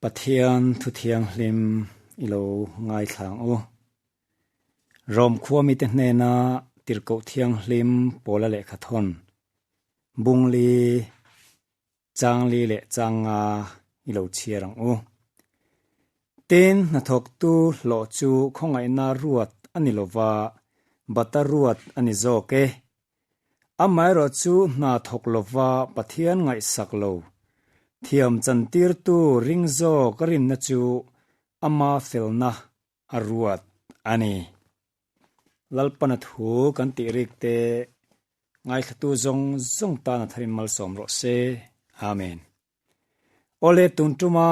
Pathian thu thianghlim i lo ngaithla ang u. Rom khua mite hnena tirhkoh thianghlim pawla lehkha thawn, Bungli, Changli leh Changa i lo chhiar ang u. Tin, hnathawktu hlawh chu khawngaihna ruat a ni lova, bata ruat a ni zawk e. Amaherawh chu hna thawk lova Pathian ngaihsak lo, thiam chantirtu ring zawk rinna chu ama felna a ruat a ni. Lalpana thu kan tih rik te ngaithlatu zawng zawng tan a tharin malsawm rawh se. Amen. Awle tun tuma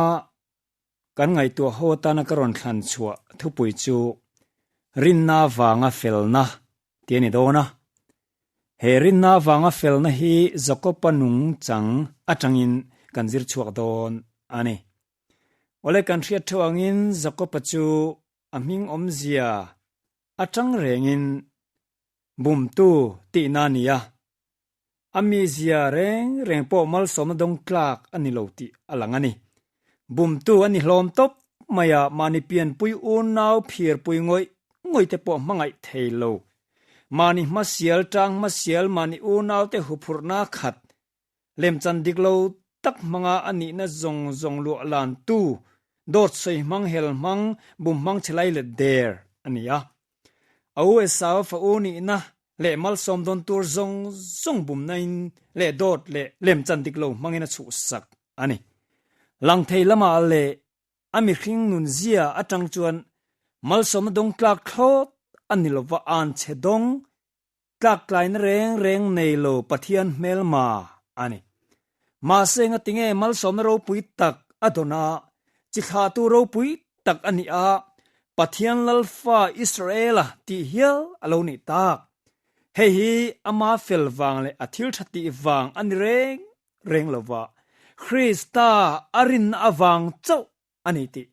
Kan ngaihtuah ho atana ka rawn thlan chhuah thupui chu Rinna vanga felna tih a ni dawn a. He rinna vanga felna hi Jakob-a nungchang atangin kan zir chhuak dawn a ni. Awle kan hriat theuh angin Jakob-a chu a hming awmzia atang rengin bumtu tihna a ni a. A mizia reng reng pawh malsawmna dawng tlak a ni lo tih a lang a ni. Bumtu a ni hlawm tawp mai a, mahni pianpui unau phirpui ngawih ngawih te pawh hmangaih thei lo. Mahni hmasial tang hmasial mahni unaute huphurhna khat lemchan dik lo tak hmanga a nihna zawng zawng luah lantu dawt sawi hmang hel hmang bum hmang che lai let der a ni a. A u Esau fa u nihna leh malsawm dawn tur zawng zawng bumna in leh dawt leh lemchan dik lo hmangin a chhuhsak a ni. Langthei lamah leh a mihring nun zia atang chuan malsawmna dawng tlak thlawt a ni lova an chhe dawng tlak tlaina reng reng nei lo Pathian hmelma a ni. Mahse ngatinge malsawmna ropui tak a dawn a, chi thlahtu ropui tak a nih a, Pathian Lalfa Israela tih hial a lo nih tak. Hei hi ama fel vang leh a thil tha tih vang a ni reng reng lova, Krista a rinna avang chauh a ni tih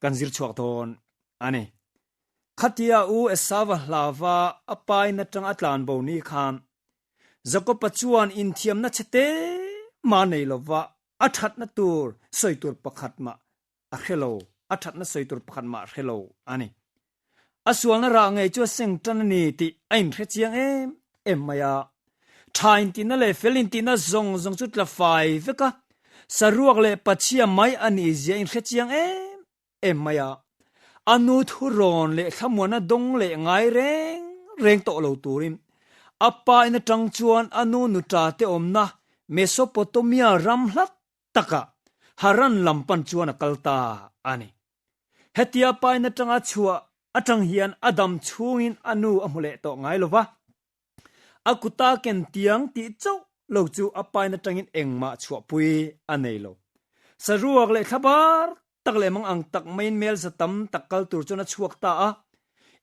kan zir chhuak dawn a ni. Khatia U Esauva hlava a pain atang a tlan bo ni khan Jakoba chuan inthiamna chhe te mah nei lova a thatna tur sawi tur pakhat mah a hre lo, a thatna sawi tur pakhat mah a hre lo a ni. A sualna rah ngei chu a seng tan a ni tih a inhre chiang em em mai a. Tha intihna leh fel intihna zawng zawng chu tla fai vek a, saruak leh pachhia mai a nih zia a inhre chiang em em mai a. A nu thurawn leh thlamuanna dawng leh ngai reng reng tawh lo turin a pa in atang chuan a nu nuta te awmna Mesopotamia ram hlat takah Haran lam pan chuan a kal ta a ni. Hetia pain atanga chhuah atang hian a dam chhungin a nu a hmu leh tawh ngai lo va, a kuta ken tiang tih chauh lo chu a pain atangin engmah chhuahpui a nei lo. Saruak leh thlabar tak leh mang ang tak maiin melza tam tak kal tur chuan a chhuak ta a,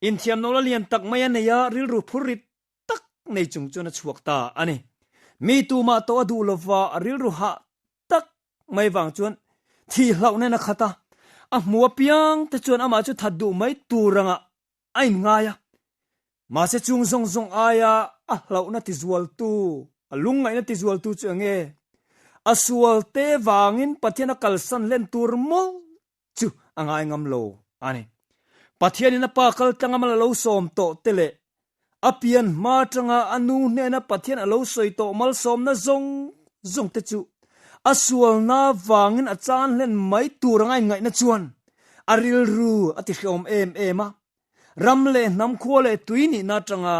inthiamlohna lian tak mai a nei a, rilru phur rit tak nei chung chuan a chhuak ta a ni. Mi tumah tawh a duh lova a rilru hah tak mai vang chuan thih hlauh nen a khat a, a hmu apiang te chuan amah chu that duh mai tur angah a inngai a. Mahse chung zawng zawng aia a hlauhna tizualtu, a lungngaihna tizualtu chu eng nge? A sual te vangin Pathian a kalsan hlen tur mawlh chu a ngai ngam lo a ni. Pathianin a pa kal tlanga mal a lo sawm tawh te leh a pian hma atanga a nu hnena Pathian a lo sawi tawh malsawmna zawng zawng te chu a sualna vangin a chan hlen mai tur anga inngaihna chuan a rilru a ti hrehawm em em a. Ram leh hnam khua leh tui nihna atanga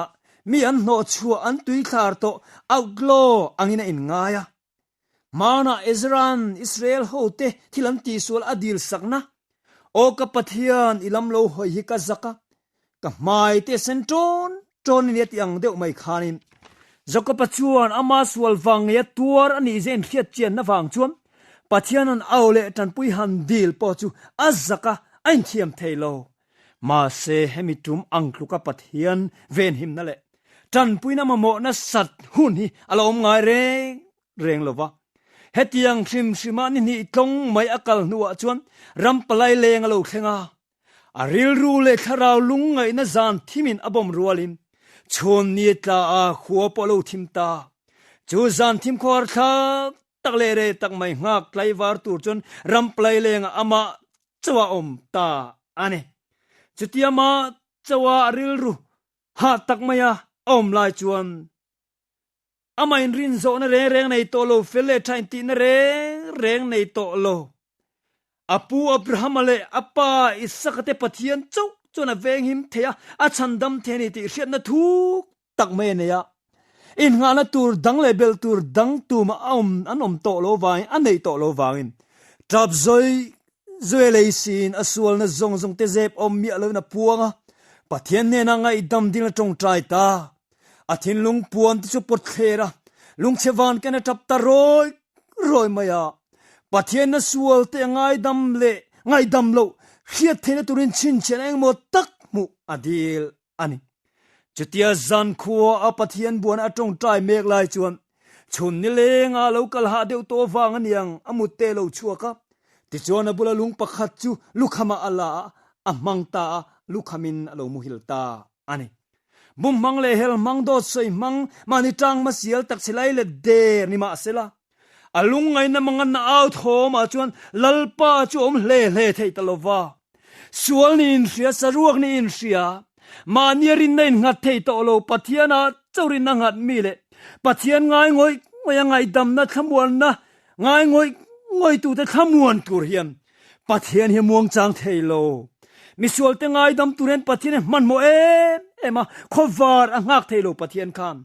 mi an hnawhchhuah an tuithlar tawh outlaw angin a inngai a. Hmanah Ezra'n Israel hote thil an tihsual a dil sakna, Aw ka Pathian, i lam lo hawi hi ka zak a, ka hmai te sen ṭawn ṭawn a nia tih ang deuh mai khanin Jakob-a chuan ama sual vang ngeia tuar a nih zia inhriat chianna vang chuan Pathian han au leh ṭanpui han dil pawh chu a zak a, a inthiam thei lo. Mahse hemi tum ang tluka Pathian venhimna leh tanpuina mamawhna sat hun hi a la awm ngai reng reng lo va. Hetiang hrim hrima ni hnih tlawng mai a kal hnuah chuan ram palai leng a lo thleng a. A rilru leh thlarau lungngaihna zan thimin a bawm rualin chhun ni tla a khua pawh a lo thim ta. Chu zan thim khawhar thlak. tak leh rei tak mai nghak tlaivar tur chuan ram plai lengah amah chauh a awm ta a ni. Chutia amah chauh a rilru hah tak maia a awm lai chuan amah inrin zawhna reng reng nei tawh lo, fel leh tha intihna reng reng nei tawh lo. A pu Abrahama leh a pa Isaka te Pathian chauh chuan a venghim thei a, a chhandam thei a ni tih hriatna thuk tak mai a nei a. Innghahna tur dang leh belh tur dang tumah a awm an awm tawh lo vangin a neih tawh lo vangin tap zawi zawi lei siin a sualna zawng zawng te zep awm miah loin a puang a, Pathian hnenah ngaihdam ding a tawngtai ta. A thinlung puan te chu pawt thler a, lungchhe van ken a tap ta rawi rawi mai a. Pathianna sual te a ngaidam leh ngaihdam loh hriat theihna turin chhinchhiahna engemaw tak hmuh a dil a ni. Chutia zankhua a Pathian buan a tawngtai mek lai chuan chhun nilenga lo kal hah deuh tawh vang a niang a mut te lo chhuak a. Tichuan a bula lung pakhat chu lukhamah a la a, a hmang ta a, lukhamin a lo muhil ta a ni. Bum hmang leh hel hmang dawt sawi hmang mahni tang hmasial tak chhe lai let der ni mahsela a lungngaihna manganna au thawmah chuan Lalpa chu a awm hle hle thei ta lova. Sual ni inhria, saruak ni inhria, mahnia rinna innghat thei tawh lo Pathiana chauh rinna nghat mi leh Pathian ngai ngawih ngawih a ngaihdamna thlamuanna ngai ngawih ngawihtute thlamuan tur hian Pathian hi a muangchang thei lo. Misualte ngaidam tur hian Pathian hi hmanhmawh em em a, khawvar a nghak thei lo Pathian khan.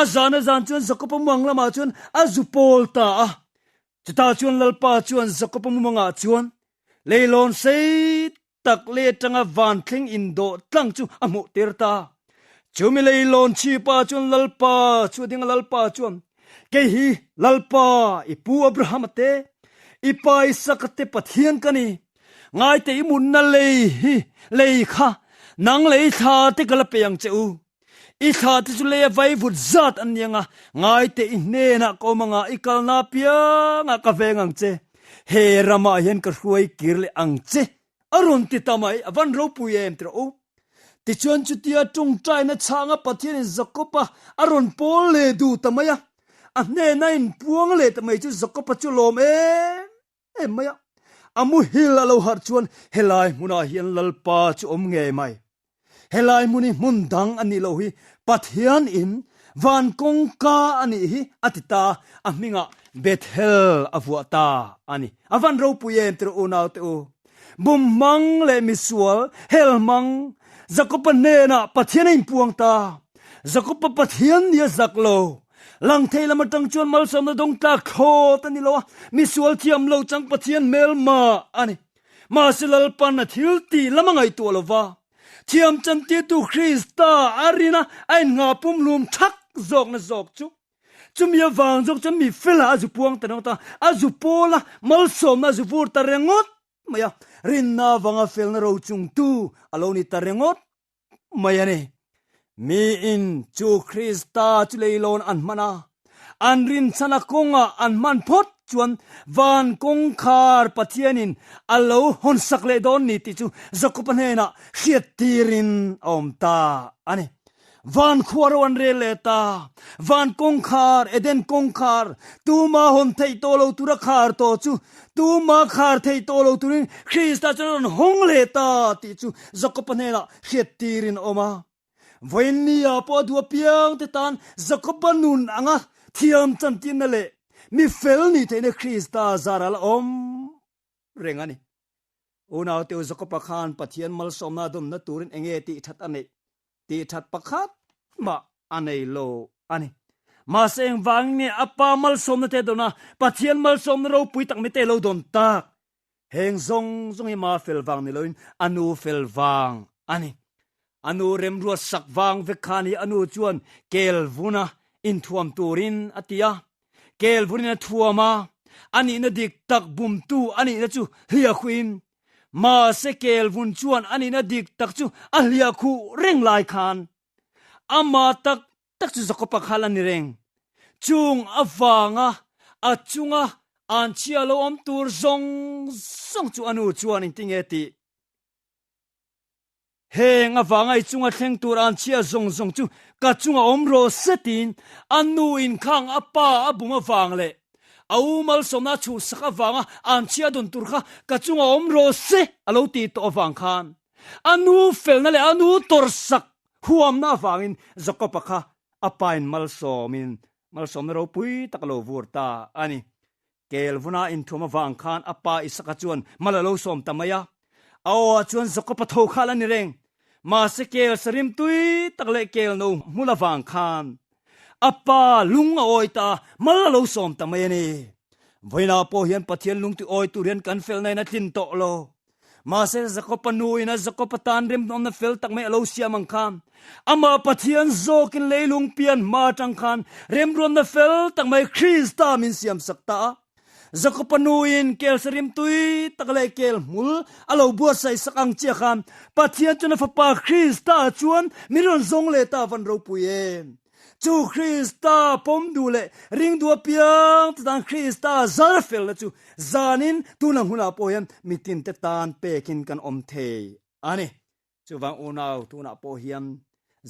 A zan a zan chuan Jakob-a muang lamah chuan a zu pawl ta a. Chutah chuan Lalpa chuan Jakob-a mumangah chuan leilawn sei tak leh atanga van thleng indawh tlang chu a hmuh tir ta. Chumi leilawn chhipa chuan Lalpa chu a ding a, Lalpa chuan, Kei hi Lalpa, i pu Abrahama te, i pa Isaka te Pathian ka ni. Ngaite i mutna lei hi lei kha nang lei thla te ka la pe ang che u. I thla te chu lei a vai vut zat an ni ang a, ngaite i hnenah ka awm ang a, i kalna apiangah ka veng ang che. He ramah hian ka hruai kir leh ang che, a rawn ti ta mai, a van ropui em tirh u. Tichuan chutia tawngtaina chhanga Pathianin Jakob-a a rawn pawl leh duh ta mai a, a hnena inpuang leh ta mai chu Jakob-a chu lawm em em mai a. A muhil a lo harh chuan helai hmunah hian Lalpa chu awm ngei mai. Helai hmun hi hmun dang a nih loh hi Pathian in van kawngka a nih hi a ti ta, a hmingah Bethel a vuah ta a ni. A van ropui em tirh unau te u. Bum hmang leh misual, hel hmang, Jakob-a hnenah Pathian a inpuang ta. Jakob-a Pathian ni a zak lo. Lang thei lam atang chuan malsawmna dawng tlak thlawt a ni lo a, misual thiam lo chang Pathian hmelma a ni. Mahse Lalpan a thil tih lam a ngaihtuah lo va, thiam chantirtu Krista a rina a innghah pumhlum thak zawkna zawk chu. Chumi avang zawk chuan mi fela a zu puang ta ringawt a, a zu pawl a, malsawmna a zu vur ta ringawt mai a, rinna avanga felna rochungtu a lo ni ta ringawt mai a ni. Miin chu Krista chu leilawn an hman a, an rinchhana kawngah an hman phawt chuan van kawngkhar Pathianin a lo hawnsak leh dawn ni tih chu Jakob-a hnenah hriattirin a awm ta a ni. Van khua ro an rel leh ta. Van kawngkhar, Eden kawngkhar, tuma hawn theih tawh lo tura khar tawh chu tuma khar theih tawh lo turin Krista chuan a rawn hawng leh ta tih chu Jakob-a hnenah hriattirin a awm a. Vawiinnia pawh a duh apiang te tan Jakob-a nun anga thiam chantirna leh mi fel nih theihna Krista zar a la awm reng a ni. Unaute u Jakob-a khan Pathian malsawmna dawnna turin enge tih that a neih? Tih that pakhat mah a nei lo a ni. Mahse engvangin nge a pa malsawmna te dawn a, Pathian malsawmna ropui tak mite lo dawn tak? Heng zawng zawng hi ma fel vang ni loin a nu fel vang a ni. A nu remruat sak vang vek khan hi a nu chuan kel vuna inthuam turin a ti a. Kel vunin a thuam a, a nihna dik tak bumtu a nihna chu hliah khuin, mahse kel vun chuan a nihna dik tak chu a hliah khuh reng lai khan amah tak tak chu Jakob-a kha la ni reng. Chung avanga a chunga anchhia lo awm tur zawng zawng chu a nu chuan engtinge tih? Heng avanga i chunga thleng tur anchhia zawng zawng chu ka chunga awm rawh se tiin a nu in khang a pa a bum avang leh. A u malsawmna chhuhsak avanga anchhia dawn tur kha ka chungah awm rawh se a lo tih tawh avang khan a nu felna leh a nu tawrhsak huamna avangin Jakob-a kha a pain malsawmin malsawmna ropui tak a lo vur ta a ni. Kel vuna inthuam avang khan a pa Isaka chuan mal a lo sawm ta mai a. A aw ah chuan Jakob-a tho khal a ni reng. Mahse kel sarim tui tak leh kel no hmul avang khan A pa lung a awi ta, mal a lo sawm ta mai a ni. Vawiinah pawh hian Pathian lung ti awi tur hian kan felna in a tlin tawh lo. Mahse Jakob-a nu in a Jakob-a tan remhnawmna fel tak mai a lo siam ang kha. Amah Pathian zawkin leilung pian hma atang khan remruamna fel tak mai Krista min siam sak ta a. Jakob-a nu in kel sarim tui tak leh kel hmul a lo buatsaih sak ang chiah khan Pathian chuan a fapa Krista chuan min rawn zawng leh ta van ropui em. Chu Krista pawm duh leh ring duh apiang te tan Krista zar felna chu zanin tunang hunah pawh hian mitinte tan pekin kan awm thei a ni. Chuvang unau tunah pawh hian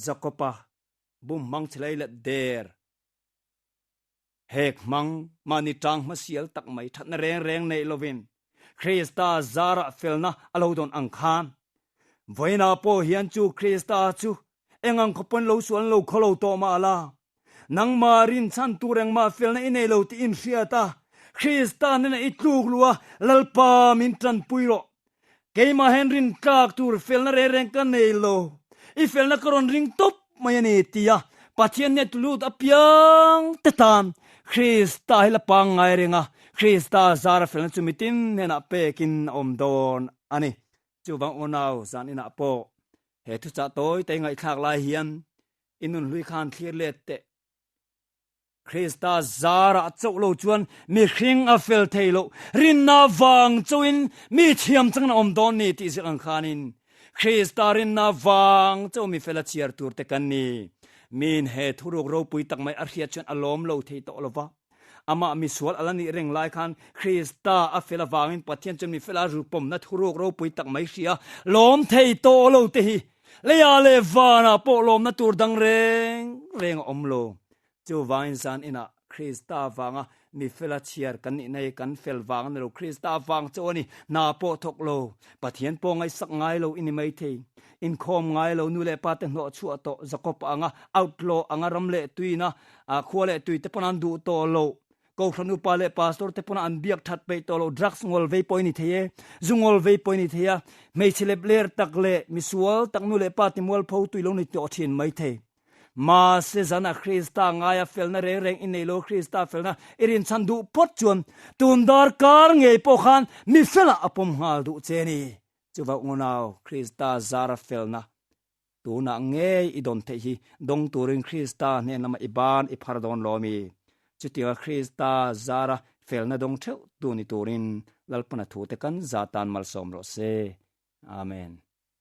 Jakob-a bum hmang chhe lei let der Hek hmang mahni tang hmasial tak mai thatna reng reng neih lovin Krista zarah felna a lo dawn ang khan vawiinah pawh hian chu Krista chu eng ang khawpawn lo sual lo khaw lo tawh mah la, nangmah rinchhan tur engmah felna i nei lo tih in hriat a, Krista nena i tluk luh a, Lalpa min tanpui rawh. Keimah hian rintlak tur felna reng reng ka nei lo, i felna ka rawn ring tawp mai a ni tia Pathian nia tlut apiang te tan Krista hi la pangngai reng a, Krista zara felna chu mitin hnenah pekin a awm dawn a ni. Chuvang unau zan inah pawh he thuchah tawi te ngaihthlak lai hian i nunhlui khan thlir let teh. Krista zarah chauh lo chuan mihring a fel thei loh, rinna vang chauhin mi thiam changin a awm dawn ni tih ziak ang khanin Krista rinna vang chauh mi fel a chhiar tur te kan ni. Min he thuruk ropui tak mai a hriat chuan a lawm lo thei tawh lo va. Amah misual a la nih reng lai khan Krista a fel avangin Pathian chuan mi fela rupawmna thuruk ropui tak mai hria lawm thei tawh lo te hi leiah leh vanah pawh lawmna tur dang reng reng a awm lo. Chuvangin zan inah Krista vanga mi fela chhiar kan nih nei kan fel vang a ni lo, Krista vang chauh a ni, hna pawh thawk lo, Pathian pawh ngaihsak ngai lo i ni maithei. Inkhawm ngai lo nu leh pa te hnawh chhuah tawh Jakob anga outlaw anga ram leh tuina khua leh tui te pawn an duh tawh lo, Kohhran upa leh pastor te pawn an biak that peih tawh lo, drugs ngawl vei pawh i ni thei e, zu ngawl vei pawh i ni thei a, hmeichhe lep ler tak leh misual tak nu leh pa timualpho tui lo ni tawh thin maithei. Mahse zana Krista ngaia felna reng reng i nei lo, Krista felna i rinchhan duh phawt chuan tun darkar ngei pawh khan mi felah a pawm nghal duh che ni. Chuvang unau, Krista zara felna tunah ngei i dawn theih hi dawng turin Krista hnen lama i ban i phar dawn lo mi? Chutianga Krista zara felna dawng theuh tu ni turin Lalpana thute kan za tan malsawm rawh se. Amen.